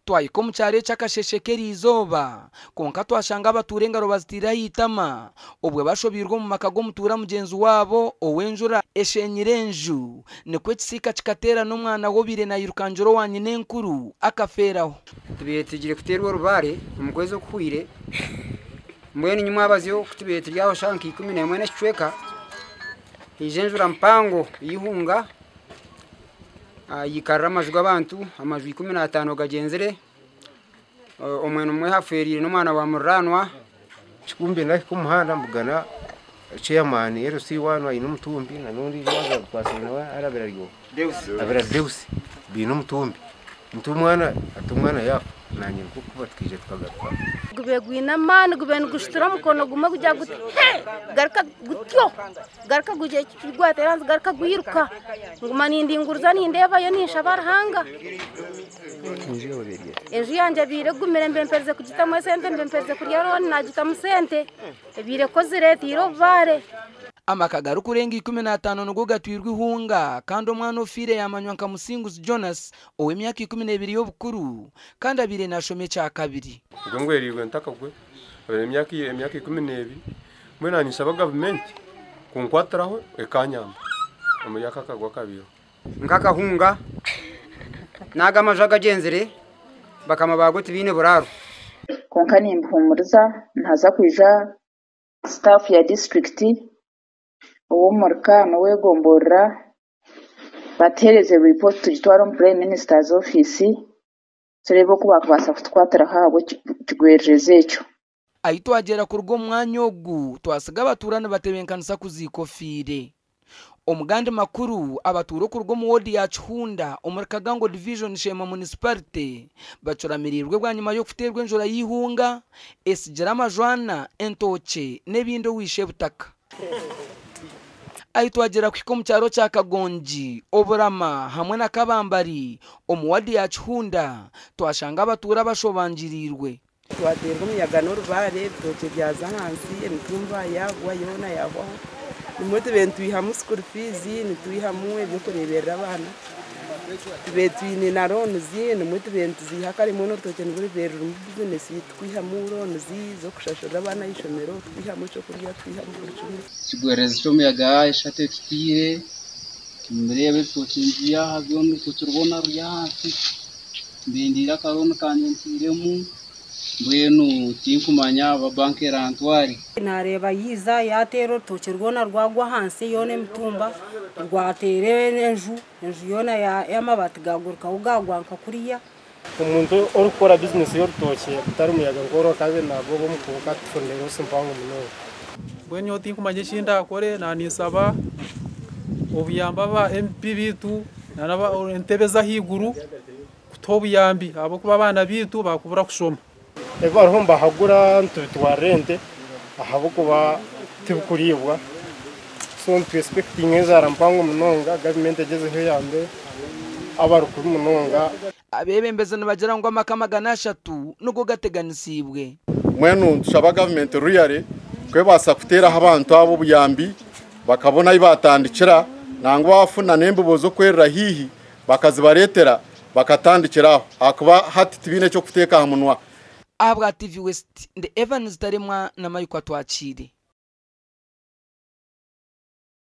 Twahika omu kyaro eki akasheeshe k'eriizooba kwonka twashanga abatuura engaro baziteire aha itama obwe bashobeirwe omu maka g'omutuura mugyenzi waabo ow'enjura esheenyire enju nikwo ekisiika kikateera n'omwana we obaire nairukangira owa nyinenkuru akafeeraho. Tubaire tugire kuteerwa orubaare omu kwezi okuhwire, mbwenu nyimwabazyo ku tubaire turi aho shaaha nka 11 n'ekicweka, haija enjura mpango y'eihunga yikarira amaju g'abantu, amaju 15 gagyenzire, omwene omwe hafeereire n'omwana wa muriraanwa. Kikumbi nahika omu muhanda mbugana chairman LC1 aine omutumbi na n'ondiijo owaabaire nawe arabire ari abira Deus baine omutumbi nti omwana ati omwana yaafa naanye nikwo kuba tukaija tukagaruka. Gube gwine amaani gube nigushutura omukono gumwe gugira guti he garuka gutyo garuka gugira gwateera ahansi garuka gwiruka nguma nindinguriza nindeebayo ninshaba Ruhanga. Enju yangye ebaire egumire mbe mperize kugitamu esente mbe mperize kurya looni nagitamu sente ebaire ekozire etaire obubaare. Amaka garikurenga 15 nigo gatwirwe eihunga kandi omwana ofiire yaamanywa nka Musinguzi Jonas ow'emyaka 12 y'obukuru kandi abaire naashoma ekyakabiri. Ogwe ngwerirwe ntakagwe abaire emyaka 12 mbwenu ninshaba gavumenti kunkwatiraho ekanyamba omuri aka akagwa akabiho. Nk'akahunga n'aga amaju agagyenzire bakama baago tibaine buraaro. Kwonka nimbuhumuriza nihaza kwija staff ya disiturikiti ow'omurika n'ow'egomborora batuheereze ripooti tugitware omu Prime Minister's office turebe oku bakubaasa kutukwatiraho ahabw'ekigwererezi ekyo. Ahi twagyera kuruga omu mwanya ogu twasiga abatuura nibatebeekanisa kuziika ofiire. Omu gandi makuru abatuura okuruga omu woodi ya Kihunda omuri Kagango Division Sheema Municipality bacuramirirwe bwanyima y'okuteerwa enjura y'eihunga esigira amajwana, entookye n'ebindi owishe butaka. Ahi twagera kuhika omu kyaro kya Kagongi, Oburama hamwe na Kabambari omu wadi ya Kihunda twashanga abatuura bashobangiriirwe. Twateerwa omuyaga n'orubaare ebitookye byaza ahansi emitumba yagwa yoona yahwaho. Nimwo tube nitwihamu school fees, nitwihamu ebyokureeberera abaana, tube twine na loans nimwo tube nituziiha kare mbwenu orutookye nirwo rubaire rurimu bizinesi tukwihamu loans z'okushashurira abaana ah'eishomero, tukwihamu ekyokurya, tukwihamu buri kimwe. Ekigwererezi ky'omuyaga eshatu etutiire nimureeba ebitookye nibiri aha byona orutookye rwona ruri ahansi ndindiire akarooni kangye ntiiremu mbwenu tinkumanya oba banka erantware. Nareeba yiiza yateera orutookye rwona rwagwa ahansi yoona emitumba rwateera enju, enju yoona y'amabaati gagurukaho gagwa nka kuriya. Omuntu orikukora bizinesi y'orutookye gutari muyaga nk'orwo akabe nagoba omu kwonka tufunire loss mpango munonga. Mbwenu nyowe tinkumanya eki ndakore naninsaba obuyambi aba MP biitu entebe ez'ahaiguru kutuha obuyambi ahabw'okuba abaana biitu bakubura kushoma. Ebi bariho nibahagura nitubitwarira ente ahabw'okuba tibikuriibwa so nitwesipekitinga enjara mpango munonga gavumenti egyezeho eyambe abarikubi munonga. Abeebembezi nibagira ngu amaka 300 nigo gateganisiibwe. Mbwenu nitushaba gavumenti ruyare kwebaasa kuteeraho abantu abo obuyambi bakabona ahi batandikira nangwa bafuna n'embibo z'okwerera haihi bakazibareetera bakatandikiraho ahakuba hati tibaine ekyokuteeka aha munwa. Ahabwa TV West ndi Evans Taremwa na Maikwa Twakiire.